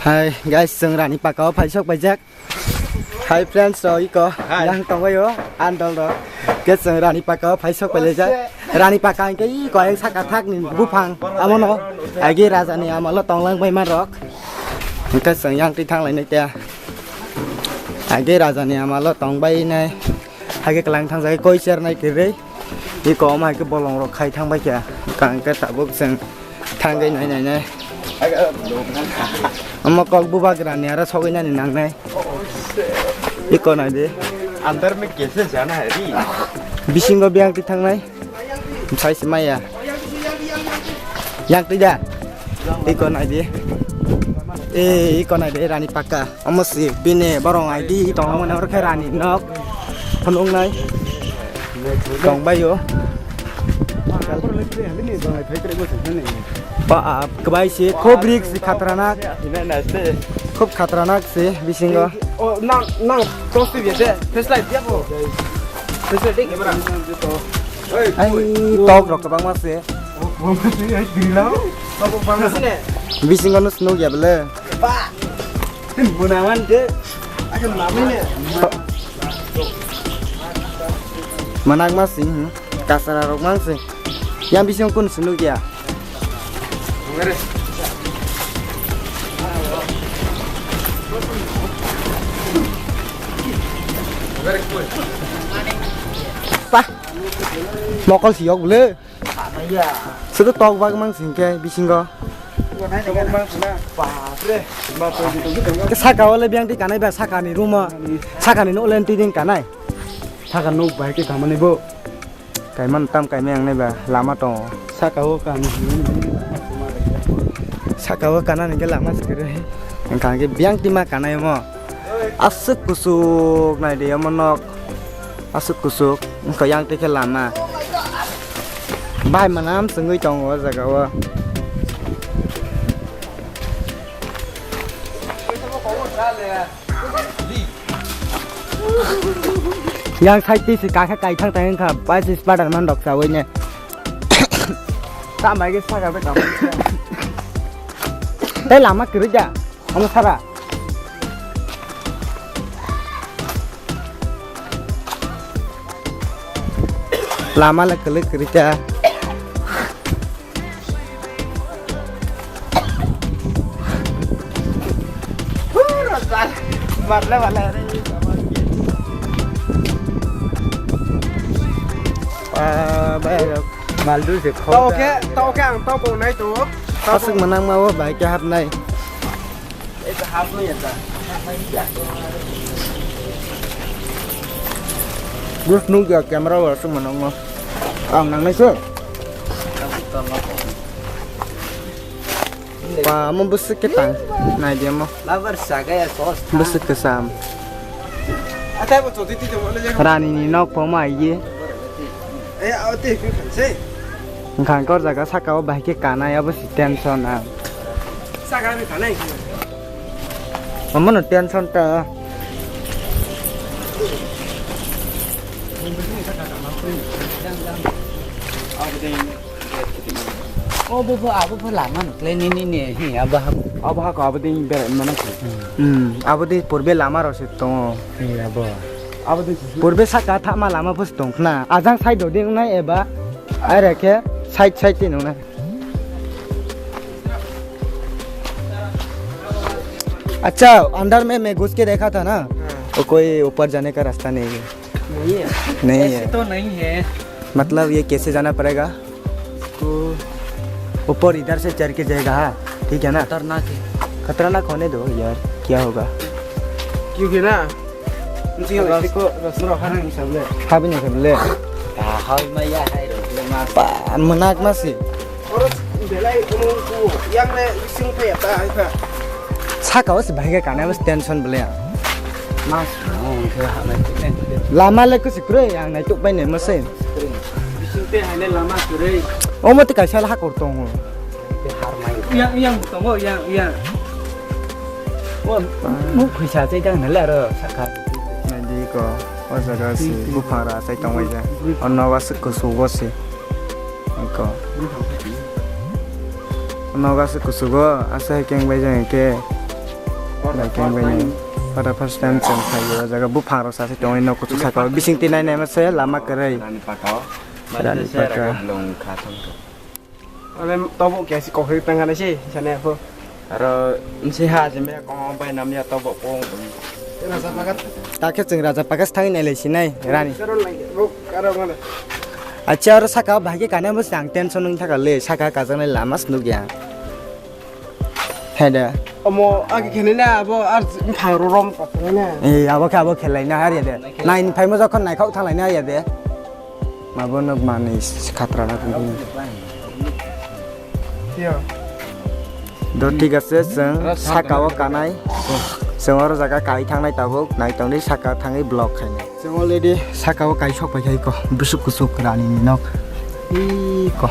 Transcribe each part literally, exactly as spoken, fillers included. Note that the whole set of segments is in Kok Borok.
Hai guys, chwng Rani Paka o phaisok paijak. Hai friends rok, iko Hai. Yang tongbaio andal rok. Ke chwng Rani Paka o phaisok pailaijak. Rani Paka hwnkhe iko yang saka thak ni buphang amono. Agi raja ni amalo tonglang bai ma rok. Hwnkhe chwng yang twi thang lainai te. Agi raja ni amalo tongbai nai. Hake kelang thang jai koi cher nai kwrwi. Iko omo hai khe bolong rok khai thang bai kha. Hwnkhe tabuk chwng thang gai nai nai nai. Omo kok bubagra ni aro sogwi nani nang nai. Iko nai di. अंदर में कैसे जाना है री? Bisingo biyang ti thang nai. Sai se maya. Yang ti da. Iko nai di. Eh, iko nai di Rani Paka. Omo si bini borong I D tongmani oro khe Rani nok phunuknai tongbaio. Ba, kwbai se khub risk khatranak. Khub khatranak se bisingo. Oh, nang, nang, tos tu biasa. Flashlight dia po. Flashlight dia camera. Ai, tok rok kwbangma se. Bisingo no swnuk ya bwle. Ba. Munawan de. Akan namanya. Manak ma sing, hmm. Kasara rok mang sing. Yang bisingo kun swnuk ya. Pah. Mokol siyok bwle. Sudu tok bag mang sing khe bisingo. Saka o le biyang twi kanai ba saka ni room o. Saka ni no le twi ding kanai. Saka nuk bai khe thamani bo. Kaiman tam kaimai ang nai ba lama tongo. Saka o kan. Saka o kana ni khe lama sikere. Engkha khe biyang twi ma kanai mo. Aswk kusuk nai de omo nok. Aswk kusuk, wngkha yang twi khe lama. Bai manam chwngwi tongo o jaga o. Yang side twi se kakhe kaithang tang wngkha, bai se Spiderman rok chawi ne. Tambai khe saka bai tamo. Tei lama kwrwi da. Omo sara. Lama le kwlwi kwrwi kha. Ah, bai, maldu se khok. Tao khe, tao khe ang tao bo nai tongo. Aswk manang ma o bai khe hapnai. Gus nung ya camera wa sung manang ma. Ang nang nai sir. Pa mo bwswk khe tang. Nai de mo. Labar saga ya sos. Bwswk kwcham. Atai bo choti ti jong le. Rani ni nok pho ma ye. Eh, ate phi phan se. Wngkha khe o jaga saka o bahai khe kanai abo si tension ang. Saka ni kanai. Omono tension ta. O bo bo abo bo lama no kle ni ni ni hi abo ha. Abo ha ko abo ding ber mana ko. Hmm, abo ding purbe lama ro se tongo. Hi abo. Abo ding. Purbe saka thama lama bus tong khna. Ajang side do ding nai eba. Are khe side side ti nung nai. अच्छा, अंदर में मैं घुस के देखा था ना, हाँ। वो कोई ऊपर जाने का रास्ता नहीं है। नहीं है? नहीं है। ऐसे तो नहीं है। मतलब, ये कैसे जाना पड़ेगा? तो ऊपर इधर से चढ़ के जाएगा, हाँ? ठीक है ना? खतरनाक है। खतरनाक होने दो यार, क्या होगा? क्योंकि ना, Habini khe le. Ba, mwnakma se. Oro belai oro yang le sing phe ta hai kha. Saka o se bahai khe kanai, o se tension belai ang. Mas, oh, khe ha nai. Lama le kwsui kwrwi, ang naituk bai nai mo se. Bising te hai le lama kwrwi. Omo te kaisa le hakor tongo. Yang, yang tongo, yang, yang. Oh, mu khuisa chai jang nale aro saka. Nai di ko, o jaga si buphang ra chai tong bai ja. O nogo aswk kusugo si. Ko. O nogo aswk kusugo, aswk hai keng bai jang ke. Naikhe bai nai. Oro first time chwng phaio, o jaga buphang rok sase tongwi nok kuchuk saka o. Bising twi nai nai ma se lama kwrwi. Rani paka o. Rani paka. Ane tobo kesi kokhri tangana se, sane apho. Aro nsi ha je me kong bai nam ya tobo kong. Raja Pakas. Takhe chwng Raja Pakas thangwi nai lai sinai, Rani. Karon lai, bo, karon mana? Acha, aro saka o bahai khe kane bo chang tension wng thaka le, saka kajaknai lama se nukya. Hede. Omo, agi khene na, abo, ar phang ro rom kok khene na. Eh, abo khe abo khelai na har ya de. Nai ni phaimo jokhon naikhok thalai na ya de. Mabo no manwi khatra na tongkhe. Yo. Do thik ase, chwng saka o kanai. Chwng oro jaga kai thangnai tabuk, nai tongdi saka thangwi vlog khainai. Chwng already saka o kai sok pai khai ko, busuk kusuk rani ni nok. Ii ko.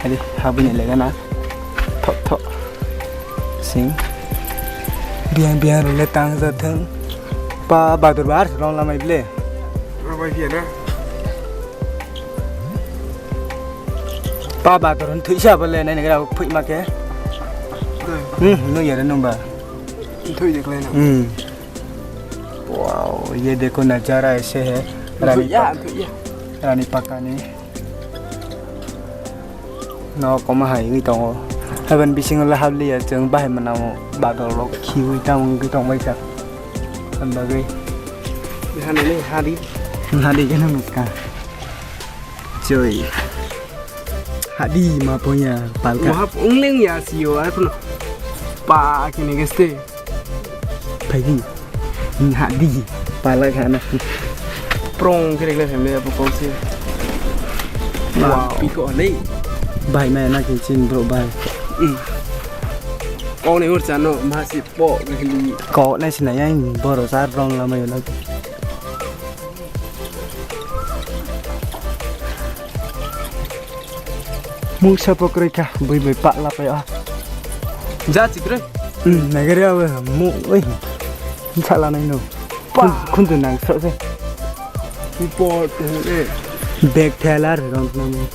Hadi habini lega na. Thok thok. Sing. Biang biang role tang jathang. Pa badur bar rong lamai ble. Rong bai biang na. Pa badur hwn thuisa bole nai nagra phui ma khe. Hmm, no yare nung ba. Thui de klai na. Hmm. Wow, ye dekho nazara aise hai. Rani ya, paka. Ya. Rani paka ni. No koma hai wi tongo. Haban bisingo le habli ya chwng bahai manamo badol rok khiwi tamo wngwi tong bai kha. Ang bagwi. Hani ni hari. Hari gana mutka. Choi. Hadi ma ponya palka. Mahap ungling ya sio, ai pun pa kini geste. Phaidi. Hadi. Palak hana. Prong kiri kiri family apa kau sih? Wow. Piko ni. Bai mai na kincin bro bai. Hmm. Kau ni ursa no masih po kiri. Kau ni sini yang boro sar rong lama yun. Mungsa pokrai kha, bui bai pa la pai a. Ja chikre. Hmm, nagari awe mu oi. Sala nai no. Pa. Khun tu nang sa se. Ipo tu e. Bag thela re ron na mu.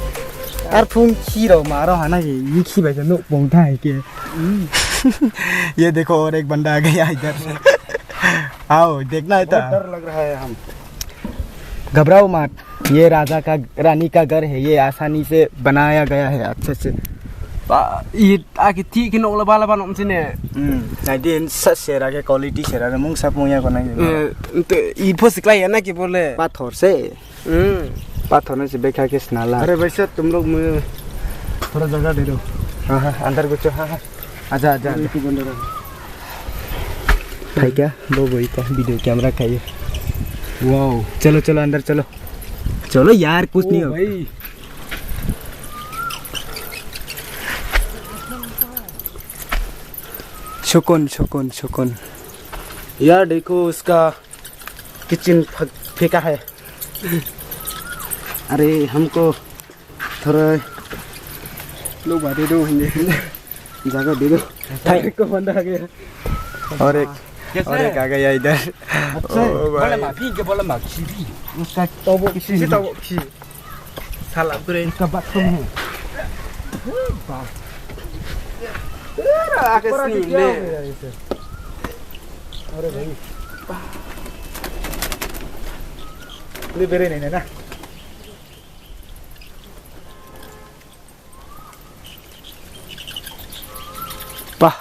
Ar phung khi ro ma ro hana ki, ni khi bai no pong thai ke. Hmm. Ye dekho aur ek banda aa gaya idhar se. Aao, dekhna hai tha. बहुत डर लग रहा है हम। घबराओ मत, ये राजा का, रानी का घर है, ये आसानी से बनाया गया है अच्छे से। Ba, i, aki ti ki nok la bala ba nok sini. Hmm, nai din sa sera ke quality sera mung sap mung ya ko nai. Eh, ito, i pho siklai ya na ki bole? Pathor se. Hmm. Pathor no se bekha ke snala. अरे भाई साहब, तुम लोग मुझे थोड़ा जगह दे दो। हाँ, हाँ, अंदर घुसो, हाँ, हाँ। Acha, acha, acha. Phaikha, bo boi ta video camera khai. Wow. Chalo, chalo, andar chalo. Chalo yaar, kuch nahi hoga. Bhai. Sukun, sukun, sukun. Yaar, dekho, uska kitchen ph-, pheka hai. अरे, हमको थोड़ा लोग बातें दो हिंदी। जगह दे दो। Thai. को बंदा आ गया। और एक, कैसे और है? एक आ गया इधर। अच्छा है। ओ भाई। बोला माफी, इनके बोला माफी भी। उसका तो वो किसी तो वो किसी। साला पूरे। इसका बाथरूम है। बाप। तेरा आके ऊपर आके सीन क्या ले। हो गया इसे? अरे भाई। Ni bere ni na. Pah.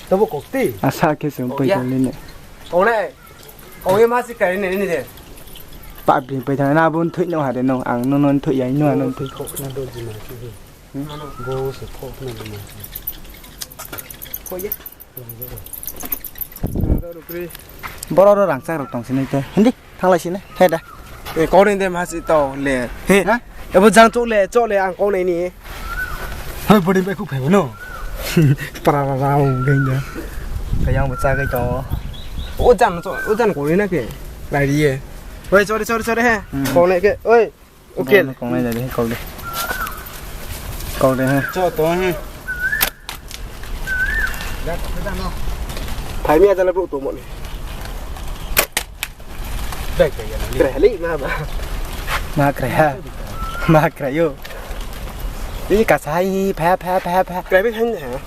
Tabo kokti. Asa khe se. Oh, pai ya. Kali ne. Kone. Kone ma si kari ne ni de. Pa bring pai thang na bun thui no hare no ang no non thui ai no non thui. Kok na do ji ma ki. Hmm? Go se kok na do ma ki. Ko ya. Borok rok rangchak rok tong sinai te. Hindi, thanglai sini. He da. E, kok ni de ma si to le. He. Ha? Ebo jang chok le, chok le ang kok nai ni. Hoi, body bai khuk phai no. Para ra ra o geng da. Kayang bo chagai to. O jan chok, o jan kok ni na ke. Lai ri ye. Hoi, sorry, sorry, sorry he. Hmm. Kok nai ke. Oi. Okay. Bono kongnai jai de, kok de. Kok de, ha. Cho to, ha. Phai mi ajala bro to mo ni. Dai, dai, dai. Kre hali ma ba. Ma kre ha. Ma kre yo. Ni ka sai pha, pha, pha, pha. Kre bi han ha.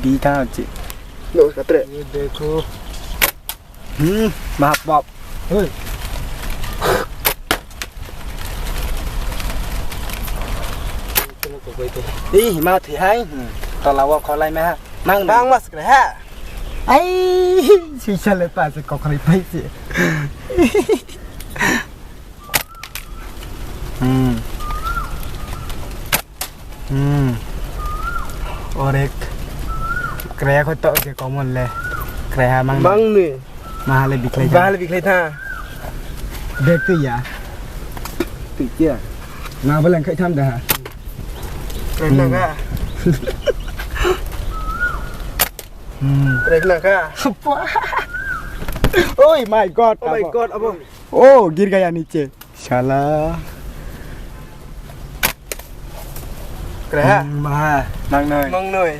Bi ta chi. Dos ka tre. Ye dekho. Hmm, maaf, maaf. Hei. Ih, ma thwi hai. Hmm. Tola o kholai ma ha. Mang bang mas kre ha. Ai, sisa le pa se kokri pai se. Hmm. Hmm. Orek. Kre ko to je common le. Kre ha mang. Mang ni. Mahale biklai ta. Mahale biklai ta. Dek tu ya. Tu ya. Na balen khai tham da ha. Kre na ka. Hmm. Kre na ka. Oh my God. Oh my God, abo. Oh, गिर गया नीचे. Shala. Kre ha? Hmm, maha, mangnoi. Mangnoi.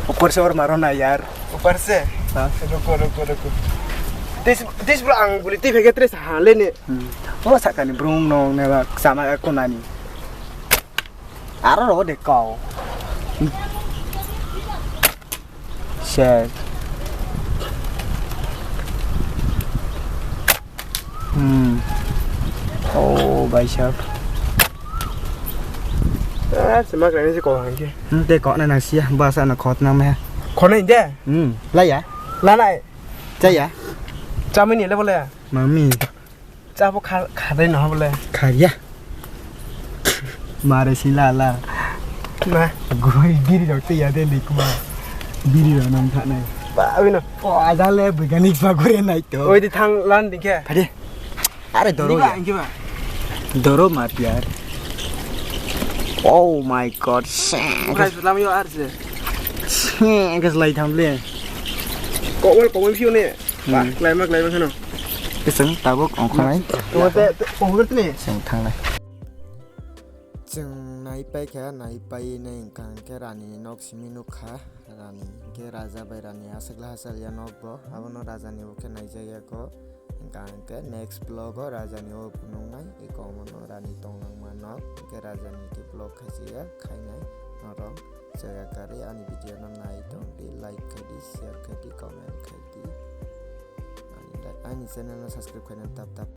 Upar se or maro na yaar. Upar se? Ha? Ruko, ruko, ruko. Tis, tis bro ang buli ti phege tres ha le ne. Hmm. Oh, sakani brung nong ne ba sama ko nani. Aro ro de kau. Shit. Hmm. Oh, bhai sahab. Ah, se mak rani se ko hangke. Hmm, te ko na nang sia, ba sa na khot na me. Khone de? Hmm, la ya? La nai. Cha ya? Cha mini le bole. Mami. Chabo kha-, khadai no bole. Khaya. Mare si la la. Na. Goi biri rok te ya de ni kuma. Biri rok nang tha nai. Ba, oi no. O, aja le bigani pa gore nai to. Oi di thang lan ding khe. Phade. Are doro ya. Doro mat yar. Oh my God. Ukhai sulam yo ar se. Ke lai tham le. Ko wal ko wal phiu ne. Ba, hmm. Klai ma, klai ma khano. Keseng tabuk ongkhanai. Tungte, tungte tini. Seng thangnai. Chwng naipai kha, naipai nai hwnkha hwnkhe rani nok simi nukha. Rani hwnkhe raja bai rani aswk laha salya nok bo. Abono rajani bo khe naijak ya kho. Hwnkha hwnkhe next vlog o rajani o phunuknai. Eko omono rani tongnangma nok. Hwnkhe rajani khe vlog khaisiya khainai norok. Chaya karwi ani video no nai tongdi, like khaidi, share khaidi, comment khaidi. Ani, ani channel no subscribe khaina tap tap.